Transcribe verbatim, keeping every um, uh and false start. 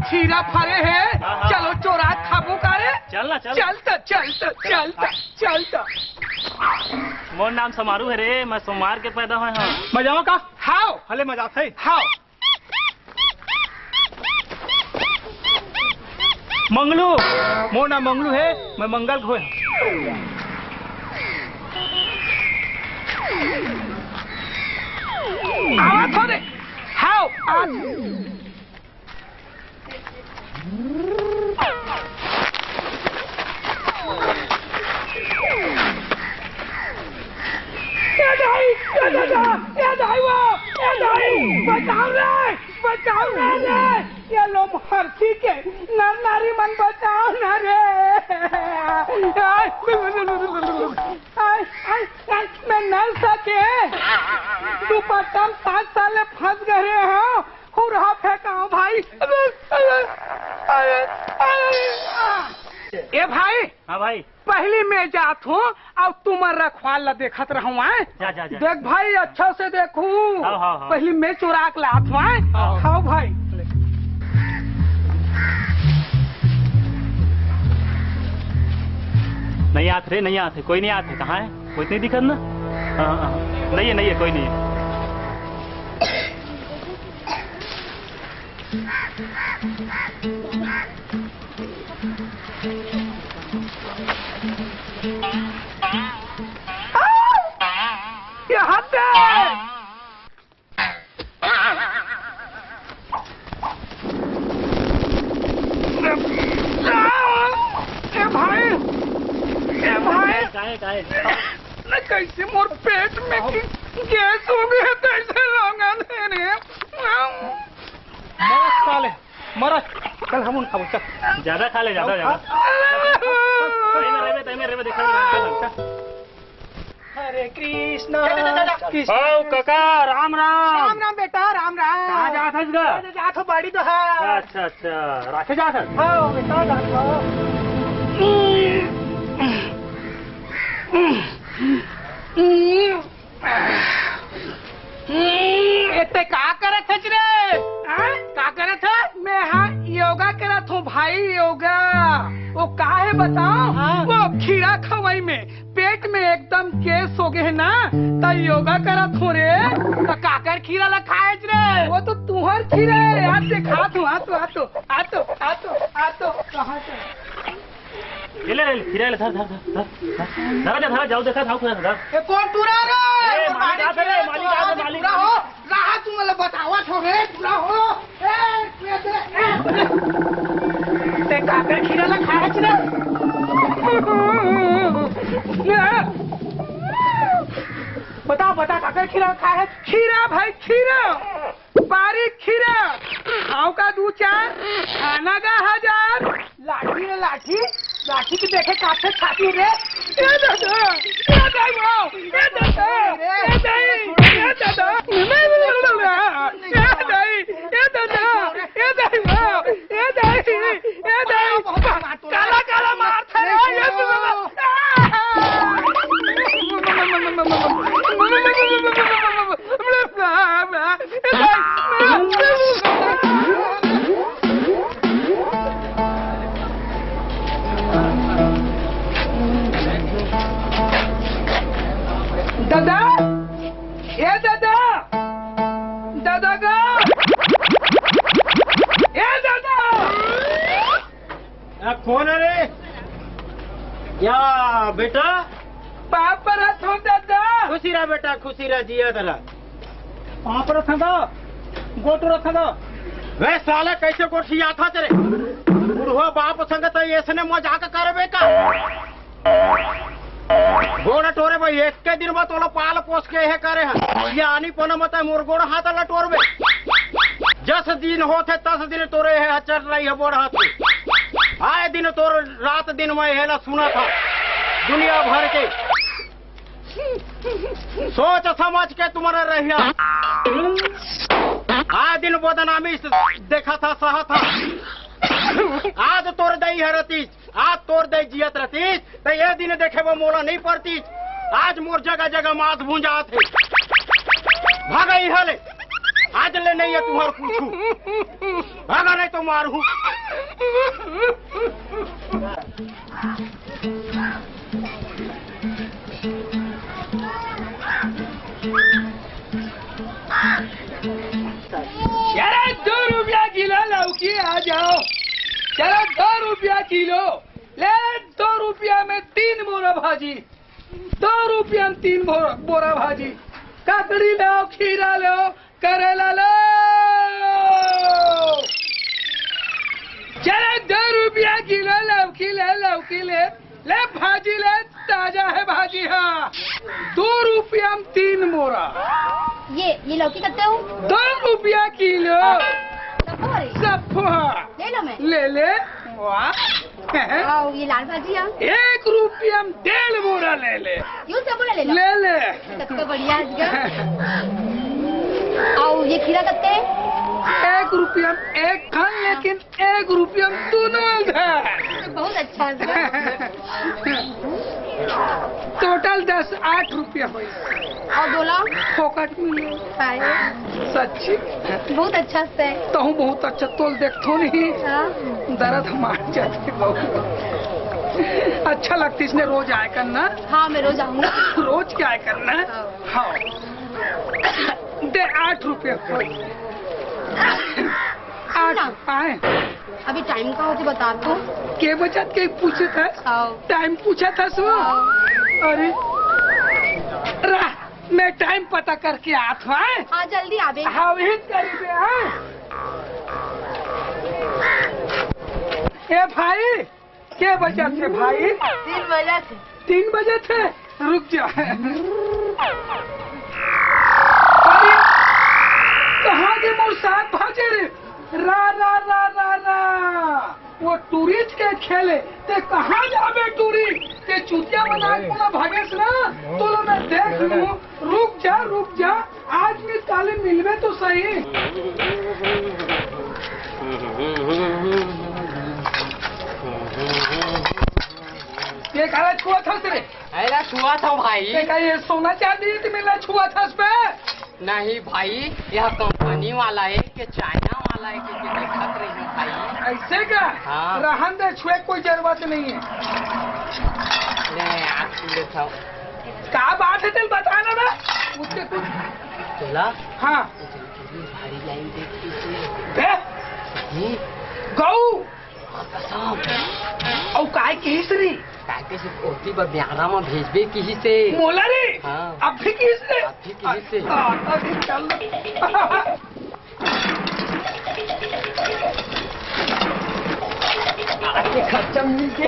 खीरा फरे हे। हाँ, हाँ। चलो चोरा खाबो का रे? चल ना, चल। चल त, चल त, चल त, चल त। मोर नाम समारू हे रे, मैं सोमवार के पैदा होय हंव। मैं जावं का? हाव। हले मैं जात हे। हाव। मंगलू, मोर नाम मंगलू हे, मैं मंगल के होय हंव। आवत हों रे। हाव, आ। ए दाई, ए दादा, ए दाई वो, ए दाई, बचाव रे, बचाव रे, रे। ये लो मरती के, नर नारी मन बचाव ना रे। आय, आय, आय, आय, मैं नर सके। दुपट्टा में सात साल ले फंस गए रहे हंव। हुरहा फेंकाव भाई। ए भाई, हाँ भाई। पहली मैं जात हंव अउ तुमन रखवार ला देखत रहव, आय? जा, जा, जा। देख भाई, अच्छा से देखहू। हाँ, हाँ, हाँ। पहली मैं चोरा के लात हंव, आय? हाँ। हाव भाई। नहीं आत रे, नहीं आत हे, कोई नहीं आत हे। कहाँ हे? कोई तो नहीं दिखत ना। हाँ, हाँ, हाँ। नहीं हे, नहीं हे, कोई नहीं हे। ये हाथ दे। ए भाई, ए भाई। काहे, काहे? न कैसे मोर पेट में की गैस हो गया, कैसे लोगन हे रे? मरत साले, मरत। चल, हम उन खाबो, चल। ज्यादा खा ले, ज्यादा, ज्यादा। तई में रेबे, तई में रेबे, देखा, देखा, देखा। हरे कृष्णा, कृष्णा। हव कका, राम राम। राम राम बेटा, राम राम। कहाँ जात हस गा? अरे, जात हंव बाड़ी डहर। अच्छा, अच्छा, राखे जात हस? हव बेटा, जात हंव। ए, तैं का करत हस रे? हाँ? का करत हस? मैं हा योगा करत हंव भाई, योगा। वो का हे बताओ? हाँ। वो खीरा खवई में पेट में एकदम गैस हो गए हे ना, त योगा करत हंव रे। त काकर खीरा ला खाएच रे? वो तो तुंहर खीरा हे यार, देखात हंव, आ तो, आ तो, आ तो, आ तो, आ तो, कहाँ से? ये ले, ले, ले, खीरा ले, धर, धर, धर, धर, धर, धर, धर, जाओ, देखा, खाओ, खीरा, धर। ए, कोन टूरा रे? ए, मालिक आ रे, मालिक आ रे, मालिक आ रे। रहा, तुमन ला बतावत हंव रे, टूरा हो। ए, ए, ए, तैं काकर खीरा ला खाएच रे? बता, बता, काकर खीरा खाएच? खीरा भाई, खीरा। बारीक खीरा, खाव का दू चार, खाना का हजार। लाठी रे लाठी, लाठी के देखे काथे छाती रे। ए दादा, ए दाई बाप, ए दादा, ए दाई, ए दादा, ए दाई, ए दादा, ए दाई बाप, ए दाई, ए दाई। काला काला मारत हे रे, ए दादा। दादा, ए दादा, दादा गा, ए दादा। आ, कोन हे रे? या बेटा? पाँव परत हंव दादा। खुशी रह बेटा, खुशी रह, जियत रह। पाँव परत हंव गा, गोड़ टोरत हंव गा। वे साले, कैसे गोठियाथस रे? बुढ़वा बाप संग त ऐसने मजाक करबे का? गोड़ टोरे भाई, एक के दिन में तोला पाल पोस के हे करे हन। ये आनी पन मत मोर गोड़ हाथ ला टोरबे। जस दिन होथे तस दिन तोरे हे चल रही हे बोड़ हाथ। आए दिन तोर रात दिन में हेला सुनत हंव दुनिया भर के। सोच समझ के तुम्हारा रहिया। आए दिन बदनामी देखत हंव, सहत हंव। आज तोर दई हरतीस, आज तोर दई जियत रहतीस, त ए दिन देखे बर मोला नहीं परतीस। आज मोर जगह जगह मांस भुंजात हे। भागा इहाँ ले। आज ले नहीं है तुम्हार कुछ। भागा नहीं तो मारू। अरे, दो रुपया किलो लौकी आ जाओ। चलो, दो रुपया किलो। ले, दो रुपया में तीन बोरा भाजी। दो रुपया में तीन बोरा, बोरा भाजी। ककड़ी लो, खीरा लो, करेला लो। चलो, दो रुपया किलो लौकी ले, लौकी ले। ले भाजी ले, ताजा है भाजी, हाँ। दो रुपया में तीन बोरा। ये, ये लौकी कत्ते हो? दो रुपया किलो। सब हो रही? सब हो, हाँ। ले लो मैं। ले ले। वाह। आओ, ये लाल भाजी है। एक रुपया में डेढ़ बोरा ले ले। यूं सब बोला ले लो। ले ले। तब तो बढ़िया आज का। आओ, ये खीरा कत्ते? एक रुपया में एक खान, लेकिन एक रुपया में दोनों था। बहुत अच्छा है। टोटल दस, आठ रुपया होई। और डोला? फोकट मिले। हाय। सच्ची? बहुत अच्छा से। तहूँ बहुत अच्छा तोल देखथो नहीं। हाँ। दर्द हमार जाते बहुत। अच्छा लगती इसने रोज आए करना। हाँ, मैं रोज आऊंगा। रोज क्या आए करना? हाँ। हाँ। दे आठ रुपया। आठ ना। आए। अभी टाइम का होते बता तो। के बजत के पूछे था? हाँ। टाइम पूछा था सो? हाँ। अरे। रहा, मैं टाइम पता करके आत हूँ, आए? हाँ, जल्दी आबे। हाँ, वही करीबे, हाँ। ए भाई, के बजत हे भाई? तीन बजत हे। तीन बजत हे? रुक जा। अरे, कहाँ गे मोर साग भाजे रे? रा, रा, रा, रा, रा। वो टूरिस्ट के खेले, ते कहाँ जाबे टूरी? ते चुतिया बना के मोला भागेस ना, तोला मैं देख लूँ। रुक जा, रुक जा, आज में काले मिलबे तो सही। ये काला छुआ था तेरे? अरे छुआ था भाई। ये का ये सोना चांदी तो मिला छुआ था उस पे? नहीं भाई, यह कंपनी वाला है कि चाइना वाला है कि, कि देखत रही भाई। ऐसे का? हाँ। रहन दे, छुए कोई जरूरत नहीं है। ले, आप छू लेता हूँ। का बात है, चल बताना ना। उससे कुछ तोला? हाँ। भारी लाइन देखती थी। बे? हम्म। गऊ। हाँ, कसम। अउ काय किहिस रे? काय किहिस, ओती बर ब्यारा म भेजबे किहिस हे। मोला रे? हाँ। अभी किहिस रे? अभी किहिस हे। अच्छा, अभी चल। आज के खर्चा मिल गे।